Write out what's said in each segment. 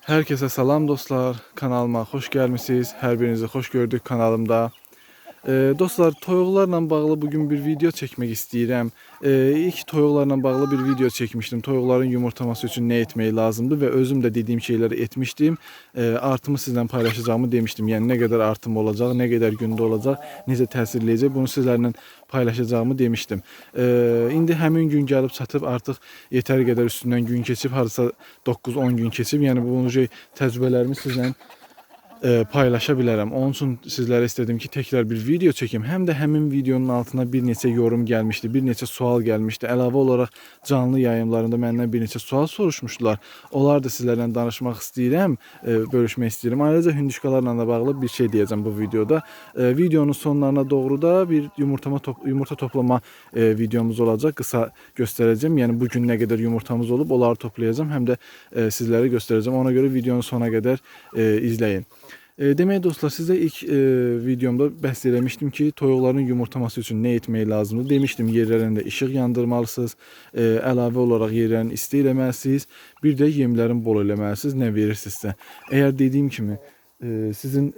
Herkese salam dostlar, kanalıma hoş gelmişsiniz. Her birinizi hoş gördük kanalımda. Dostlar, toyuqlarla bağlı bugün bir video çəkmək istəyirəm. İlk toyuqlarla bağlı bir video çəkmişdim. Toyuqların yumurtlaması üçün nə etmək lazımdır və özüm də dediyim şeyləri etmişdim. Artımı sizlə paylaşacağımı demişdim. Yəni nə qədər artım olacaq, nə qədər gündə olacaq, necə təsir eləyəcək, bunu sizlərlə paylaşacağımı demişdim. İndi həmin gün gəlib çatıb, artıq yetər qədər üstündən gün keçib, hardasa 9-10 gün keçib. Yəni bu şey təcrübələrimi sizlə paylaşa bilərəm. Onun üçün sizlərə istədim ki, təkrar bir video çəkim. Həm də həmin videonun altına bir neçə yorum gəlmişdi, bir neçə sual gəlmişdi. Əlavə olaraq canlı yayımlarında məndən bir neçə sual soruşmuşdular. Onlar da sizlərlə danışmaq istəyirəm, bölüşmək istəyirəm. Ayrıca hündüşkalarla da bağlı bir şey deyəcəm bu videoda. Videonun sonlarına doğru da bir yumurta toplama videomuz olacaq. Qısa göstərəcəm. Yəni bu gün nə qədər yumurtamız olub, onları toplayacağam. Həm də sizlərə göstərəcəm. Ona görə videonun sona qədər izləyin. Demək dostlar, sizə ilk videomda bəhs eləmişdim ki, toyuqların yumurtlaması üçün nə etmək lazımdır. Demişdim, yerlərində işıq yandırmalısınız, əlavə olaraq yerlərini isti eləməlisiniz, bir də yemlərin bol eləməlisiniz, nə verirsinizsə. Əgər dediyim kimi sizin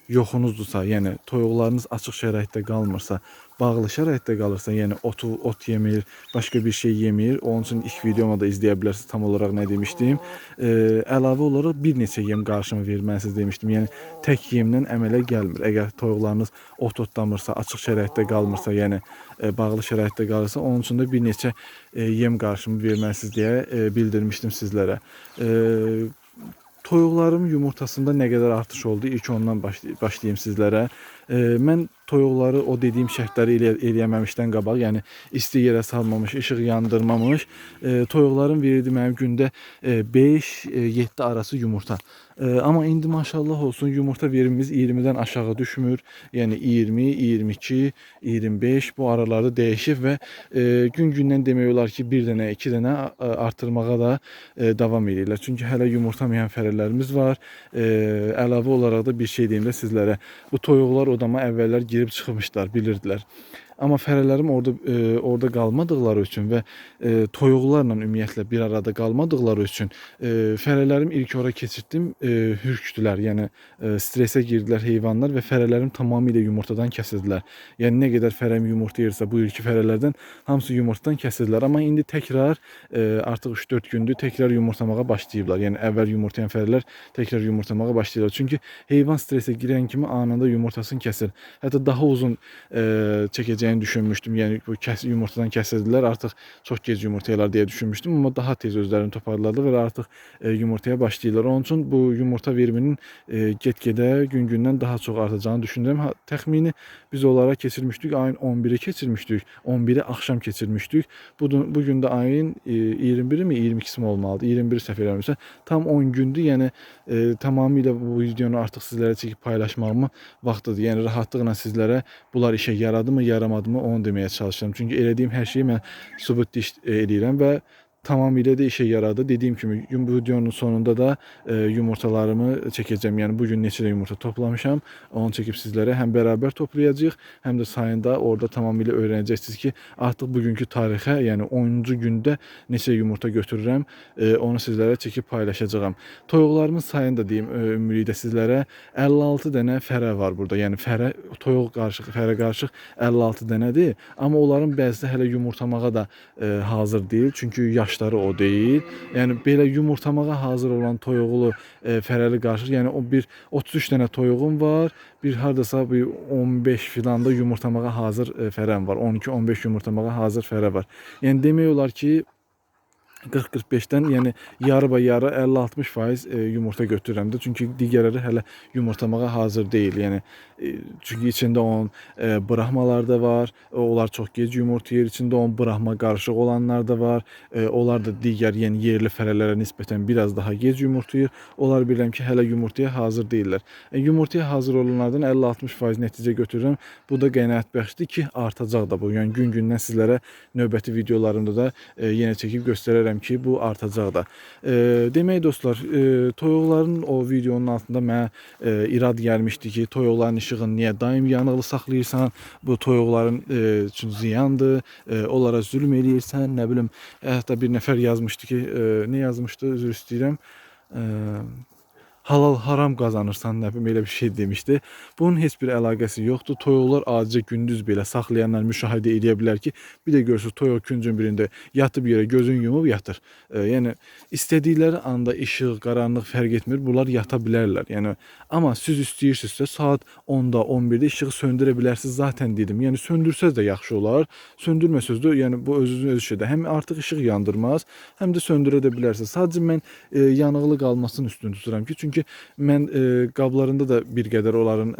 yoxunuzdursa, yəni toyuqlarınız açıq şəraitdə qalmırsa, bağlı şəraitdə qalırsa, yəni otu ot yemir, başqa bir şey yemir. Onun üçün ilk videomu da izləyə bilərsiniz tam olaraq nə demişdim. Əlavə olaraq bir neçə yem qarışımı verməlisiniz demişdim. Yəni tək yemlə əmələ gəlmir. Əgər toyuqlarınız ot otlamırsa, açıq şəraitdə qalmırsa, yəni bağlı şəraitdə qalırsa, onun üçün də bir neçə yem qarışımı verməlisiniz deyə bildirmişdim sizlərə. Toyuqlarım yumurtasında nə qədər artış oldu? İlk ondan başlayayım sizlərə. Mən toyuqları o dediyim şərtləri eləyəməmişdən qabaq, yəni isti yerə salmamış, işıq yandırmamış, toyuqlarım verirdi mənim gündə 5-7 arası yumurta. Amma indi maşallah olsun yumurta verimimiz 20-dən aşağı düşmür. Yəni 20, 22, 25 bu aralarda dəyişir və gün-gündən demək olar ki, bir dənə, iki dənə artırmağa da davam edirlər. Çünki hələ yumurtlamayan fərələrimiz var. Əlavə olaraq da bir şey deyim də sizlərə. Bu toyuqlar odama əvvəllər girib çıxmışlar, bilirdilər. Amma fərələrim orada qalmadıqları üçün və toyuqlarla ümumiyyətlə bir arada qalmadıqları üçün fərələrim ilk ora keçirtdim, hürkdülər. Yəni stresə girdilər heyvanlar və fərələrim tamamilə yumurtadan kəsildilər. Yəni nə qədər fərəm yumurtlayırsa bu ilki fərələrdən hamısı yumurtadan kəsildilər. Amma indi təkrar artıq 3-4 gündür təkrar yumurtlamağa başlayıblar. Yəni əvvəl yumurtlayan fərələr təkrar yumurtlamağa başlayırlar. Çünki heyvan stresə girən kimi anında yumurtasını kəsir. Hətta daha uzun çəkəcəyini düşünmüşdüm. Yəni bu yumurtadan kəsildilər, artıq çox gec yumurtlayarlar deyə düşünmüşdüm, amma daha tez özlərini toparladılar və artıq yumurtaya başlayırlar. Onun üçün bu yumurta veriminin get-gedə gün-gündən daha çox artacağını düşünürəm. Təxmini biz onlara keçirmişdik, ayın 11-i keçirmişdik. 11-i axşam keçirmişdik. Bu gün də ayın 21-i mi, 22-si mi olmalıdır? 21 səhv eləmirəmsə. Tam 10 gündür. Yəni tamamilə bu videonu artıq sizlərə çəkib paylaşmağımın vaxtıdır. Yəni rahatlıqla sizlərə bunlar işə yaradı mı, yaramadı mı onu deməyə çalışıram. Çünki elədiyim hər şeyi mən sübutlu eləyirəm və tamamilə də işə yaradı. Dediyim kimi bu videonun sonunda da yumurtalarımı çəkəcəm. Yəni bu gün neçə də yumurta toplamışam, onu çəkib sizlərə həm bərabər toplayacağıq, həm də sayında orada tamamilə öyrənəcəksiniz ki, artıq bugünkü tarixə, yəni 10-cu gündə neçə yumurta götürürəm, onu sizlərə çəkib paylaşacağam. Toyuqlarımın sayını da deyim ümumilikdə sizlərə 56 dənə fərə var burada. Yəni fərə, toyuq qarışıq, fərə qarışıq 56 dənədir. Amma onların bəzisi hələ yumurtlamağa da hazır deyil. Çünki yaşları o deyil. Yəni belə yumurtlamağa hazır olan toyuqlu, fərəli qarışıq, yəni o bir 33 dənə toyuğum var. Bir hardasa bir 15 filan da yumurtlamağa hazır fərəm var. 12-15 yumurtlamağa hazır fərə var. Yəni demək olar ki 40-45-dən, yəni yarı yarı 50-60% yumurta götürürəm də. Çünki digərləri hələ yumurtlamağa hazır deyil. Yəni çünki içində onun brahmalar da var. Onlar çox gec yumurtlayır. İçində onun brahma qarışıq olanlar da var. Onlar da digər, yəni yerli fərələrə nisbətən biraz daha gec yumurtlayır. Onlar bilirəm ki, hələ yumurtaya hazır deyillər. Yumurtaya hazır olanlardan 50-60% nəticə götürürəm. Bu da qənaətbəxşdir ki, artacaq da bu. Yəni gün-gündən sizlərə növbəti videolarımda da yenə çəkib göstərərəm bilərəm ki, bu artacaq da. Demək dostlar, toyuqların o videonun altında mənə irad gəlmişdi ki, toyuqların işığını niyə daim yanıqlı saxlayırsan? Bu toyuqların üçün ziyandır, onlara zülm eləyirsən, nə bilim, hətta bir nəfər yazmışdı ki, nə yazmışdı, üzr istəyirəm. Halal haram qazanırsan, nə bilim, elə bir şey demişdi. Bunun heç bir əlaqəsi yoxdur. Toyuqlar adicə gündüz belə saxlayanlar müşahidə edə bilər ki, bir də görürsünüz toyuq küncün birində yatıb yerə gözün yumub yatır. Yəni istədikləri anda işıq, qaranlıq fərq etmir. Bunlar yata bilərlər. Yəni amma siz istəyirsinizsə saat 10-da, 11-də işığı söndürə bilərsiniz zaten dedim. Yəni söndürsəz də yaxşı olar. Söndürməsəz də, yəni bu özünüzün öz işidir. Həm artıq işıq yandırmaz, həm də söndürə də bilərsiniz. Sadəcə mən yanıqlı qalmasının üstünü tuturam ki, çünki mən qablarında da bir qədər onların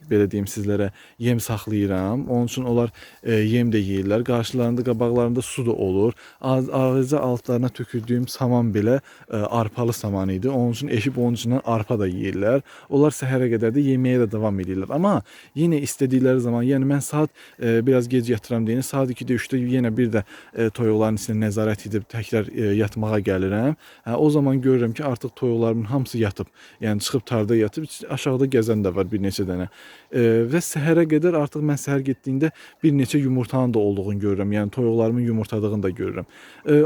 belə deyim sizlərə yem saxlayıram. Onun üçün onlar yem də yeyirlər. Qarşılarında, qabaqlarında su da olur. Ayrıca altlarına töküldüyüm saman belə arpalı saman idi. Onun üçün eşib onun içindən arpa da yeyirlər. Onlar səhərə qədər də yeməyə də davam edirlər. Amma yenə istədikləri zaman, yəni mən saat biraz gec yatıram deyəni, saat 2-də, 3-də yenə bir də toyuqların içinə nəzarət edib təkrar yatmağa gəlirəm. O zaman görürəm ki, artıq toyuqlarımın hamısı yatıb. Yəni çıxıb tarda yatıb, aşağıda gəzən də var bir neçə dənə. Və səhərə qədər artıq mən səhər getdiyində bir neçə yumurtanın da olduğunu görürəm. Yəni toyuqlarımın yumurtadığını da görürəm.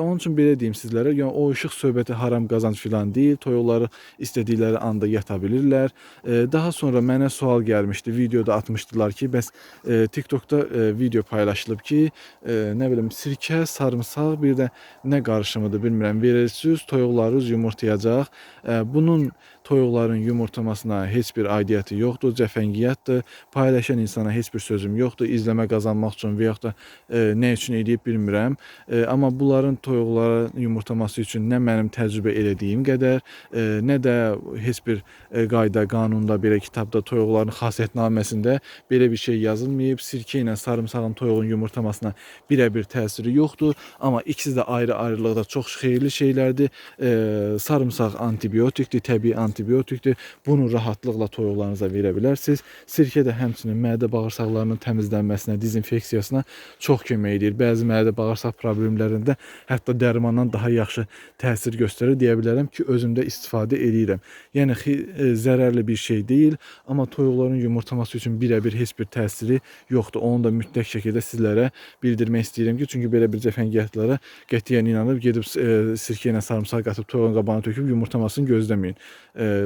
Onun üçün belə deyim sizlərə, yəni o işıq söhbəti haram qazanc filan deyil. Toyuqları istədikləri anda yata bilirlər. Daha sonra mənə sual gəlmişdi, videoda atmışdılar ki, bəs TikTokda video paylaşılıb ki, nə bilim sirkə, sarımsaq, bir də nə qarışımıdır bilmirəm, verirsiniz, toyuqlarınız yumurtayacaq. Bunun toyuqların yumurtamasına heç bir aidiyyəti yoxdur, cəfəngiyatdır. Paylaşan insana heç bir sözüm yoxdur. İzləmə qazanmaq üçün və yaxud da nə üçün eləyib bilmirəm. Amma bunların toyuqlara yumurtaması üçün nə mənim təcrübə elədiyim qədər, nə də heç bir qayda, qanunda, belə kitabda, toyuqların xasiyyətnaməsində belə bir şey yazılmayıb. Sirkə ilə sarımsağın toyuğun yumurtamasına birəbir təsiri yoxdur. Amma ikisi də ayrı-ayrılıqda çox xeyirli şeylərdir. Sarımsaq antibiotikdir, təbii antibiotikdir. Bunu rahatlıqla toyuqlarınıza verə bilərsiniz. Sirkə də həmçinin mədə bağırsaqlarının təmizlənməsinə, dezinfeksiyasına çox kömək edir. Bəzi mədə bağırsaq problemlərində hətta dərmandan daha yaxşı təsir göstərir deyə bilərəm ki, özümdə istifadə edirəm. Yəni zərərli bir şey deyil, amma toyuqların yumurtaması üçün birəbir heç bir təsiri yoxdur. Onu da mütləq şəkildə sizlərə bildirmək istəyirəm ki, çünki belə bir cəfəngiyatlara qətiyyən inanıb gedib sirkə ilə sarımsaq qatıb toyuğun qabağına töküb yumurtamasını gözləməyin.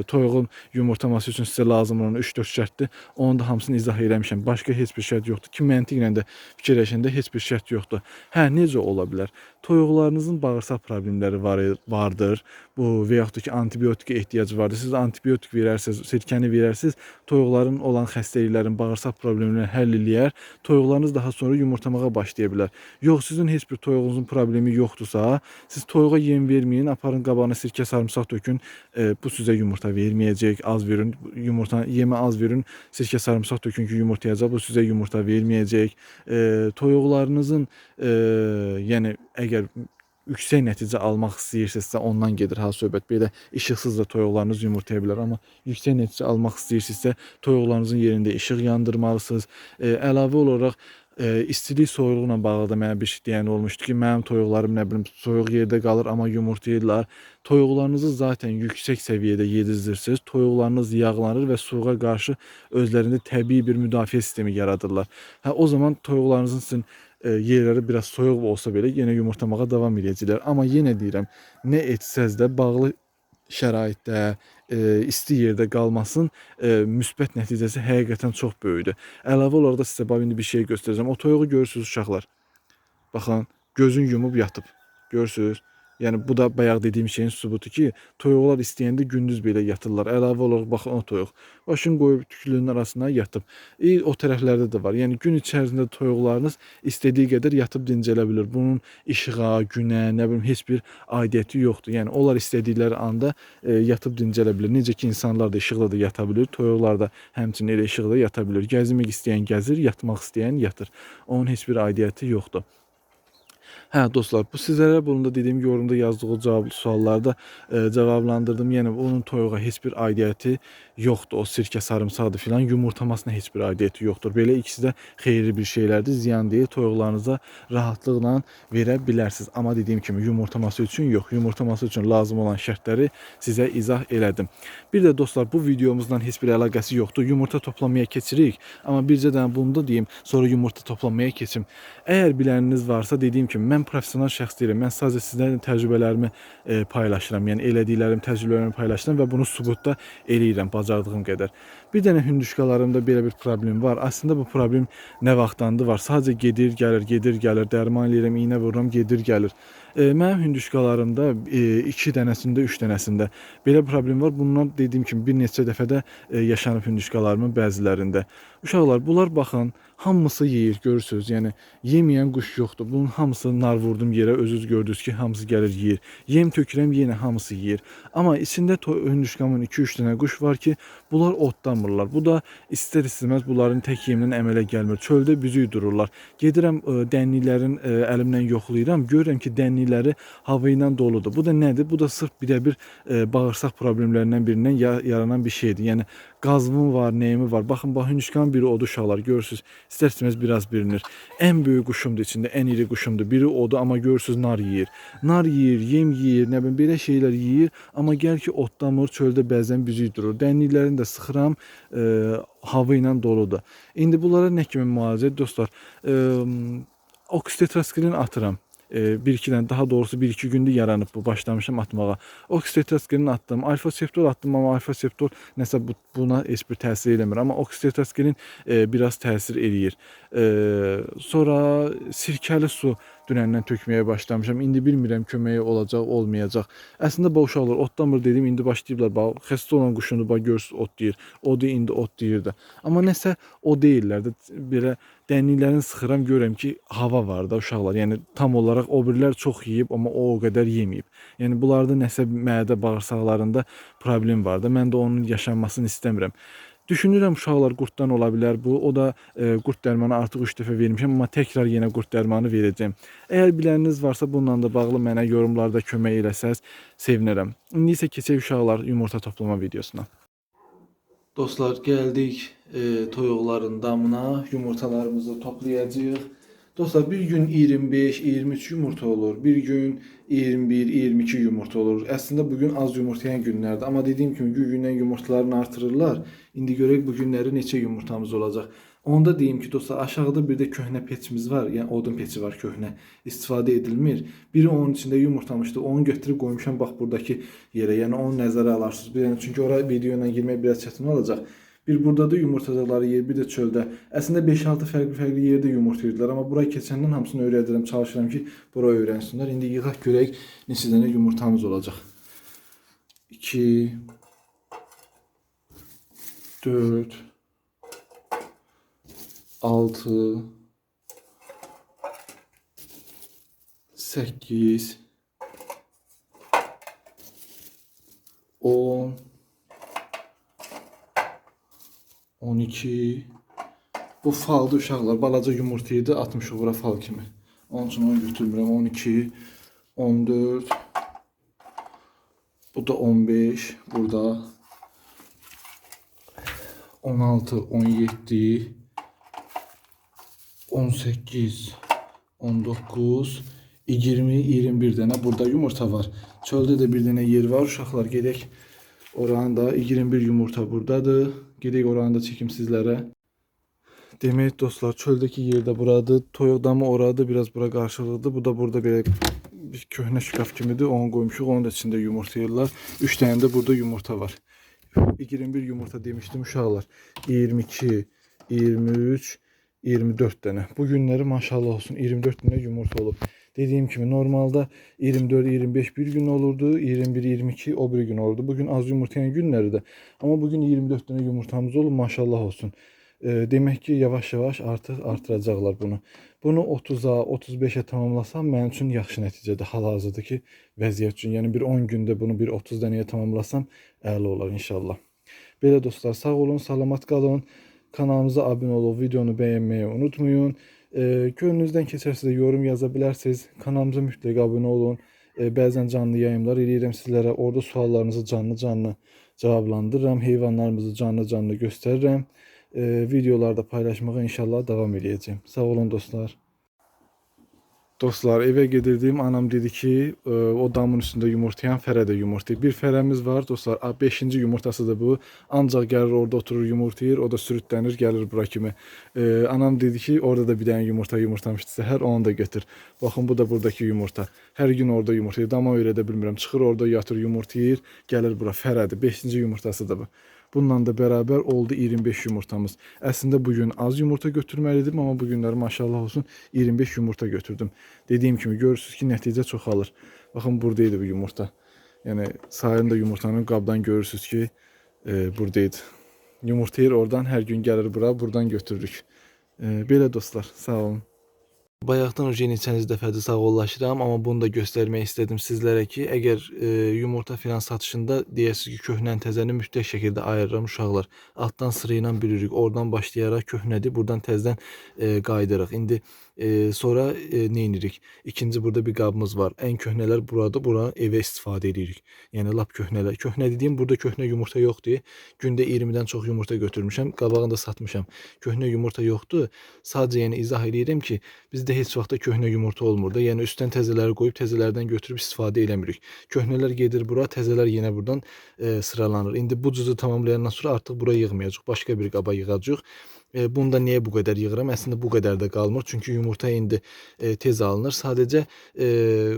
Toyuğun yumurtaması üçün sizə lazım olan 3-4 şərtdir. Onu da hamısını izah eləmişəm. Başqa heç bir şərt yoxdur ki, məntiqlə də fikirləşəndə heç bir şərt yoxdur. Hə, necə ola bilər? Toyuqlarınızın bağırsaq problemləri vardır. Bu və yaxud da ki, antibiotikə ehtiyacı vardır. Siz antibiotik verərsiniz, sirkəni verərsiniz, toyuqların olan xəstəliklərin, bağırsaq problemlərini həll eləyər. Toyuqlarınız daha sonra yumurtamağa başlaya bilər. Yox, sizin heç bir toyuğunuzun problemi yoxdursa, siz toyuğa yem verməyin, aparın qabağına sirkə, sarımsaq tökün. Bu sizə yumurta verməyəcək. Az verin, yumurta yemə az verin, sirkə, sarımsaq tökün ki, yumurtayacaq. Bu sizə yumurta verməyəcək. Toyuqlarınızın yəni əgər yüksək nəticə almaq istəyirsinizsə, ondan gedir ha söhbət. Belə işıqsız da toyuqlarınız yumurtaya bilər, amma yüksək nəticə almaq istəyirsinizsə, toyuqlarınızın yerində işıq yandırmalısınız. Əlavə olaraq istilik soyuqluqla bağlı da mənə bir şey deyən olmuşdu ki, mənim toyuqlarım nə bilim soyuq yerdə qalır, amma yumurtayırlar. Toyuqlarınızı zaten yüksək səviyyədə yedizdirsiniz. Toyuqlarınız yağlanır və soyuğa qarşı özlərində təbii bir müdafiə sistemi yaradırlar. Hə, o zaman toyuqlarınızın sizin yerləri biraz soyuq olsa belə yenə yumurtamağa davam edəcəklər. Amma yenə deyirəm, nə etsəz də bağlı şəraitdə, isti yerdə qalmasın müsbət nəticəsi həqiqətən çox böyükdür. Əlavə olaraq da sizə bax indi bir şey göstərəcəm. O toyuğu görürsünüz uşaqlar. Baxın, gözün yumub yatıb. Görürsünüz? Yəni bu da bayaq dediyim şeyin sübutu ki, toyuqlar istəyəndə gündüz belə yatırlar. Əlavə olaraq baxın o toyuq. Başını qoyub tüklünün arasına yatıb. O tərəflərdə də var. Yəni gün içərisində toyuqlarınız istədiyi qədər yatıb dincələ bilir. Bunun işığa, günə, nə bilim heç bir aidiyyəti yoxdur. Yəni onlar istədikləri anda yatıb dincələ bilir. Necə ki insanlar da işıqda da yata bilir, toyuqlar da həmçinin elə işıqda yata bilir. Gəzmək istəyən gəzir, yatmaq istəyən yatır. Onun heç bir aidiyyəti yoxdur. Hə dostlar, bu sizlərə bunu da dediyim yorumda yazdığı cavab suallarda cavablandırdım. Yəni onun toyuğa heç bir aidiyyəti yoxdur. O sirkə, sarımsaqdır filan, yumurtamasına heç bir aidiyyəti yoxdur. Belə ikisi də xeyirli bir şeylərdir, ziyan deyil. Toyuqlarınıza rahatlıqla verə bilərsiniz. Amma dediyim kimi yumurtaması üçün yox. Yumurtaması üçün lazım olan şərtləri sizə izah elədim. Bir də dostlar, bu videomuzdan heç bir əlaqəsi yoxdur. Yumurta toplamaya keçirik. Amma bircə dənə bunu da deyim, sonra yumurta toplamaya keçim. Əgər biləniniz varsa, dediyim kimi mən professional şəxs deyiləm. Mən sadəcə sizlərlə təcrübələrimi paylaşıram. Yəni elədiklərim, təcrübələrimi paylaşıram və bunu sübutda eləyirəm bacardığım qədər. Bir dənə hündüşkalarımda belə bir problem var. Əslində bu problem nə vaxtdandır var. Sadəcə gedir, gəlir, gedir, gəlir. Dərman eləyirəm, iynə vururam, gedir, gəlir. Mənim hündüşkalarımda 2 dənəsində, 3 dənəsində belə problem var. Bunlar dediyim kimi bir neçə dəfə də yaşanıb hündüşkalarımın bəzilərində. Uşaqlar, bunlar baxın, hamısı yeyir, görürsünüz. Yəni yeməyən quş yoxdur. Bunun hamısı nar vurdum yerə, özünüz gördünüz ki, hamısı gəlir yeyir. Yem tökürəm, yenə hamısı yeyir. Amma içində hündüşkamın 2-3 dənə quş var ki, bunlar otlamırlar. Bu da istər-istəməz bunların tək yemdən əmələ gəlmir. Çöldə büzük dururlar. Gedirəm dənliklərin əlimlə yoxlayıram, görürəm ki, dənlikləri hava ilə doludur. Bu da nədir? Bu da sırf birəbir bağırsaq problemlərindən birindən yaranan bir şeydir. Yəni qazımı var, neyimi var. Baxın, bax, hündüşkanın biri odur uşaqlar, görürsünüz. İstər-istəməz biraz bilinir. Ən böyük quşumdur içində, ən iri quşumdur. Biri odur, amma görürsünüz nar yeyir. Nar yeyir, yem yeyir, nə bilim, belə şeylər yeyir. Amma gəl ki, otlamır, çöldə bəzən büzük durur. Dənliklərini də sıxıram, hava ilə doludur. İndi bunlara nə kimi müalicə? Dostlar, oksitetrasiklin atıram. Bir-iki dənə, daha doğrusu bir-iki gündür yaranıb bu, başlamışam atmağa. Oksitetrasiklin attım, alfa-septol attım, amma alfa-septol nəsə buna heç bir təsir eləmir. Amma oksitetrasiklin biraz təsir eləyir. Sonra sirkəli su dünəndən tökməyə başlamışam. İndi bilmirəm köməyi olacaq, olmayacaq. Əslində bu uşaqlar otlamır dedim, indi başlayıblar. Bax, xəstə olan quşundur, bax görürsünüz ot deyir. Odur, indi ot deyir də. Amma nəsə o deyirlər də, belə dənliklərini sıxıram, görürəm ki, hava var da uşaqlar. Yəni tam olaraq o birilər çox yeyib, amma o qədər yeməyib. Yəni bunlarda nəsə mədə bağırsaqlarında problem var da. Mən də onun yaşanmasını istəmirəm. Düşünürəm uşaqlar qurddan ola bilər bu. O da qurd dərmanı artıq 3 dəfə vermişəm, amma təkrar yenə qurd dərmanı verəcəm. Əgər biləniniz varsa bununla da bağlı mənə yorumlarda kömək eləsəz sevinərəm. İndi isə keçək uşaqlar yumurta toplama videosuna. Dostlar, gəldik toyuqların damına, yumurtalarımızı toplayacağıq. Dostlar, bir gün 25-23 yumurta olur, bir gün 21-22 yumurta olur. Əslində bugün az yumurtlayan günlərdir, amma dediyim kimi gün-gündən yumurtalarını artırırlar. İndi görək bu günləri neçə yumurtamız olacaq. Onda deyim ki, dostlar, aşağıda bir də köhnə peçimiz var, yəni odun peçi var köhnə, istifadə edilmir. Biri onun içində yumurtlamışdı, onu götürüb qoymuşam bax buradakı yerə, yəni onu nəzərə alarsınız. Yəni, çünki ora video ilə girmək biraz çətin olacaq. Bir burada da yumurtladıqları yer, bir də çöldə. Əslində 5-6 fərqli-fərqli yerdə yumurtlayırdılar, amma bura keçəndən hamısını öyrədirəm, çalışıram ki, bura öyrənsinlər. İndi yığaq görək neçə dənə yumurtamız olacaq. 2, 4, 6, 8, 10, 12. Bu faldı uşaqlar, balaca yumurta idi, atmışıq bura fal kimi. Onun üçün onu götürmürəm. 12, 14, bu da 15, burada 16, 17, 18, 19, 20, 21 dənə burada yumurta var. Çöldə də bir dənə yer var. Uşaqlar, gedək oranı da 21 yumurta buradadır. Gedək oranı da çəkim sizlərə. Demək dostlar, çöldəki yer də buradır. Toyuq damı oradır, biraz bura qarşılıqdır. Bu da burada belə bir köhnə şkaf kimidir. Onu qoymuşuq. Onun da içində yumurtlayırlar. 3 dənə də burada yumurta var. 21 yumurta demişdim uşaqlar. 22, 23, 24 dənə. Bu günləri maşallah olsun 24 dənə yumurta olub. Dediyim kimi normalda 24-25 bir gün olurdu, 21-22 o bir gün olurdu. Bugün az yumurtlayan günləri də. Amma bugün 24 dənə yumurtamız olub, maşallah olsun. Demək ki, yavaş-yavaş artıq artıracaqlar bunu. Bunu 30-a, 35-ə tamamlasam mənim üçün yaxşı nəticədir hal-hazırdakı vəziyyət üçün. Yəni bir 10 gündə bunu bir 30 dənəyə tamamlasam əla olar inşallah. Belə dostlar, sağ olun, salamat qalın. Kanalımıza abunə olub videonu bəyənməyi unutmayın. Gönlünüzdən keçərsə də yorum yaza bilərsiniz. Kanalımıza mütləq abunə olun. Bəzən canlı yayımlar eləyirəm sizlərə. Orada suallarınızı canlı-canlı cavablandırıram. Heyvanlarımızı canlı-canlı göstərirəm. Videolarda paylaşmağa inşallah davam eləyəcəm. Sağ olun dostlar. Dostlar, evə gedirdim. Anam dedi ki, o damın üstündə yumurtlayan fərə də yumurtlayır. Bir fərəmiz var dostlar. 5-ci yumurtasıdır bu. Ancaq gəlir orada oturur yumurtlayır. O da sürütlənir, gəlir bura kimi. Anam dedi ki, orada da bir dənə yumurta yumurtlamışdı səhər, onu da götür. Baxın, bu da buradakı yumurta. Hər gün orada yumurtlayır. Dama öyrədə bilmirəm. Çıxır orada yatır, yumurtlayır, gəlir bura. Fərədir. 5-ci yumurtasıdır bu. Bununla da bərabər oldu 25 yumurtamız. Əslində bu gün az yumurta götürməliydim, amma bu günlər maşallah olsun 25 yumurta götürdüm. Dediyim kimi görürsünüz ki, nəticə çoxalır. Baxın, buradaydı bu yumurta. Yəni sayını da yumurtanın qabdan görürsünüz ki, buradaydı. Yumurtayır oradan, hər gün gəlir bura, buradan götürürük. Belə dostlar, sağ olun. Bayaqdan uca neçənci dəfədir sağollaşıram, amma bunu da göstərmək istədim sizlərə ki, əgər yumurta filan satışında deyəsiniz ki, köhnəni təzəni mütləq şəkildə ayırıram uşaqlar. Altdan sıra ilə bilirik, oradan başlayaraq köhnədir, buradan təzədən qayıdırıq. İndi sonra nə edirik? İkinci burada bir qabımız var. Ən köhnələr buradır, bura evə istifadə edirik. Yəni lap köhnələr. Köhnə dediyim, burada köhnə yumurta yoxdur. Gündə 20-dən çox yumurta götürmüşəm, qabağını da satmışam. Köhnə yumurta yoxdur. Sadəcə yəni izah eləyirəm ki, bizdə heç vaxt da köhnə yumurta olmur da. Yəni üstdən təzələri qoyub təzələrdən götürüb istifadə eləmirik. Köhnələr gedir bura, təzələr yenə buradan sıralanır. İndi bu cüzü tamamlayandan sonra artıq bura yığmayacaq. Başqa bir qaba yığacaq. Bunu da niyə bu qədər yığıram? Əslində bu qədər də qalmır. Çünki yumurta indi tez alınır. Sadəcə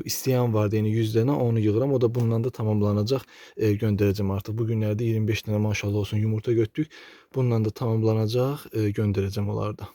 istəyən vardı, yəni 100 dənə onu yığıram. O da bundan da tamamlanacaq. Göndərəcəm artıq. Bu günlərdə 25 dənə maşallah olsun yumurta götürdük. Bununla da tamamlanacaq. Göndərəcəm onları da.